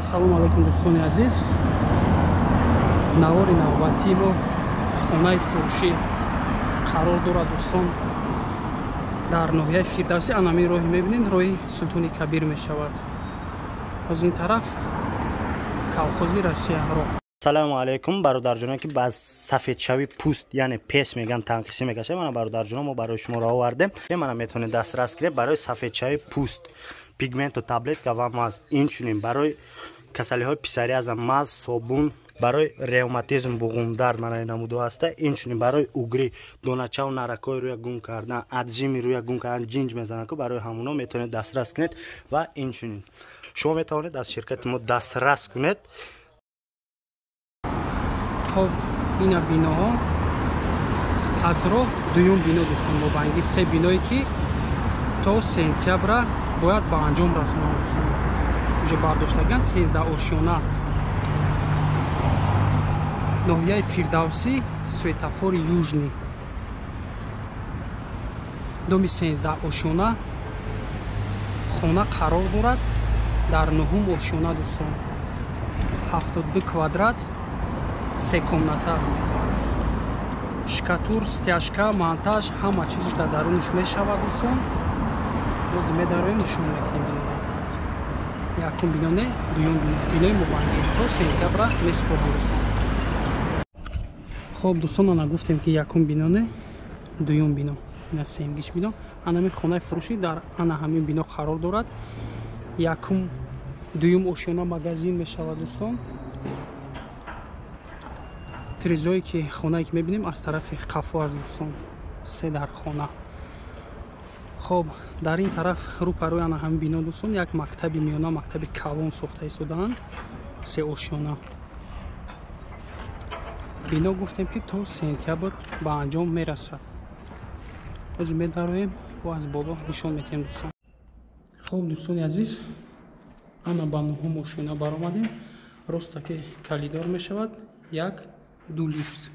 Ассалому алайкум дӯстони азиз. Навори навбатии мо хонаи фурӯшӣ қарор дорад дӯстон дар ноҳияи Фирдавсӣ. Анамин роҳи мебинед, роҳи Султони Кабир мешавад. Аз ин тараф колхози Россия роҳ. Салому алайкум бародарҷонон, ки ба сафедшавии пӯст, яъне пес меган, танқисӣ мекашад. Мана бародарҷонон, мо барои шумо роҳ овардем. Мана метавонед дастрас кунед барои сафедшавии пӯст, пигменту таблетка ва маз. Инчунин барои касалиҳои псориаза маз, собун, барои ревматизм, буғумдард мана намудо ҳаста. Инчунин барои угри, доначаву наракҳои рӯя гум кардан, аджими рӯя гум кардан, ҷинҷ мезананд, ку барои ҳамуно метавонед дастрас кунед. Ва инчунин шумо метавонед аз ширкати мо дастрас кунед. Хоб, ина биноҳо аз роҳ дуюм бино дӯстон, мобайнги се биное ки то сентябра бояд ба анҷом расонанд дӯстон. Уже бардоштаган 13 ошёна, ноҳияи Фирдавсӣ, светофори Южный, доми 13 ошёна хона қарор дорад дар нуҳум ошёна дӯстон. 72 квадрат, се комната, шкатур, стяжка, монтаж, ҳама чизаш дар дарунаш мешавад дӯстон. Боз медароем, нишон мекунем биноро. Якум бино не, дуюм бино, бинои мобайнги то сентябра месупорам дӯстон. Хоб дӯстон, ана гуфтем ки якум бино не, дуюм бино, ина сеюмгиш бино. Анамин хонаи фурӯшӣ дар ана ҳамин бино қарор дорад. Якум, дуюм ошёна магазин мешавад дӯстон. Тризое ки хонае ки мебинем аз тарафи қафо аст дӯстон, се дар хона. Хоб, дар ин тараф рӯпарӯи ана ҳамин бино дӯстон як мактаби миёна, мактаби калон сохта истодаанд, се ошёна. Бино гуфтем ки то сентябр ба анҷом мерасад. Ҳозир медароем, бо аз боло нишон медиҳем дӯстон. Хоб дӯстони азиз, ана ба нуҳум ошёна баромадем. Роста ки калидор мешавад, як ду лифт.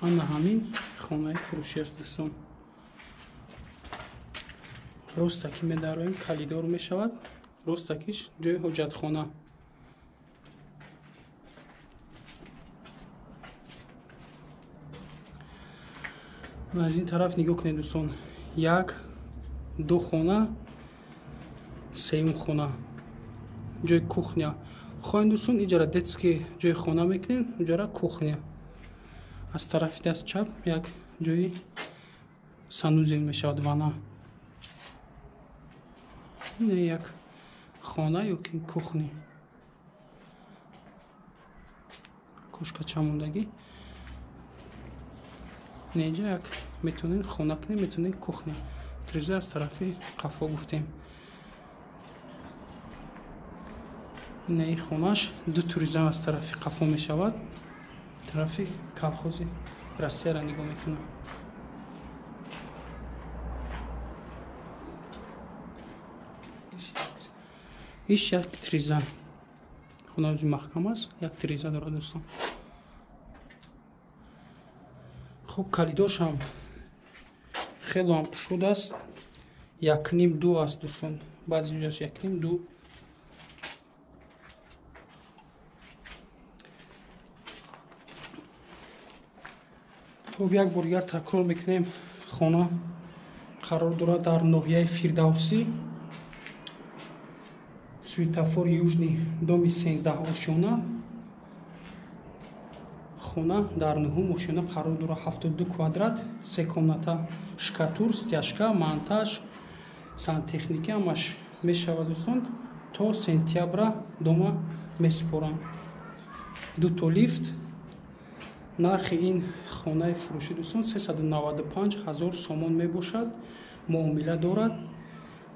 Ана ҳамин хонаи фурӯшӣ аст дӯстон. Роста ки медароем, калидор мешавад, ростакиш ҷои ҳоҷатхона. Аз ин тараф нигоҳ кунед дӯстон, як, ду хона, сеюм хона, ҷои кухня. Хоҳем дӯстон, иҷара детский ҷои хона мекунем, иҷара кухня. Аз тарафи даст чап як ҷои санузел мешавад, вана. Ин як хона ё ки кухни. Кошкача мондагӣ. Инҷа як метавонем хона кунем, метавонем кухня. Триза аз тарафи қафо гуфтем. Инаи хонаш ду туриза аз тарафи қафо мешавад. Тарафи колхози Россияро нигоҳ мекунам. Иш як триза. Хона ӯзи маҳкам аст, як триза дорад дӯстон. Хуб, калидоршам хело ҳам кушод аст. Якним ду аст дӯстон. Баъзе ҷояш якним ду. Хуб, як бор дигар такрор мекунем, хона қарор дорад дар ноҳияи Фирдавсӣ, светофори Южный, доми 13 ошёна. Хона дар нуҳум ошёна қарор дорад, 72 квадрат, се комната, шкатур, стяжка, монтаж, сантехника ҳамаш мешавад дӯстон. То сентябра дома месупоранд. Ду то лифт. Нархи ин хонаи фурӯшӣ дӯстон 395 000 сомон мебошад. Муомила дорад.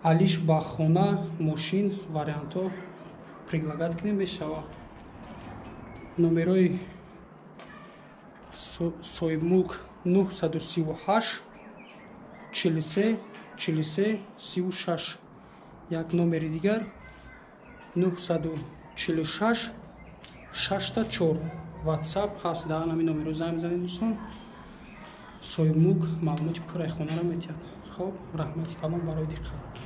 Алиш ба хона, мошин вариантҳо предлагат кунем мешавад. Номерои соҳибмулк 938 43 43 36. Як номери дигар 946 64. WhatsApp ҳаст, дар ҳамин номеро занг мезанед дӯстон. Соҳибмулк маълумоти пурраи хонаро метиҳад. Хоб, раҳмати калон барои диққат.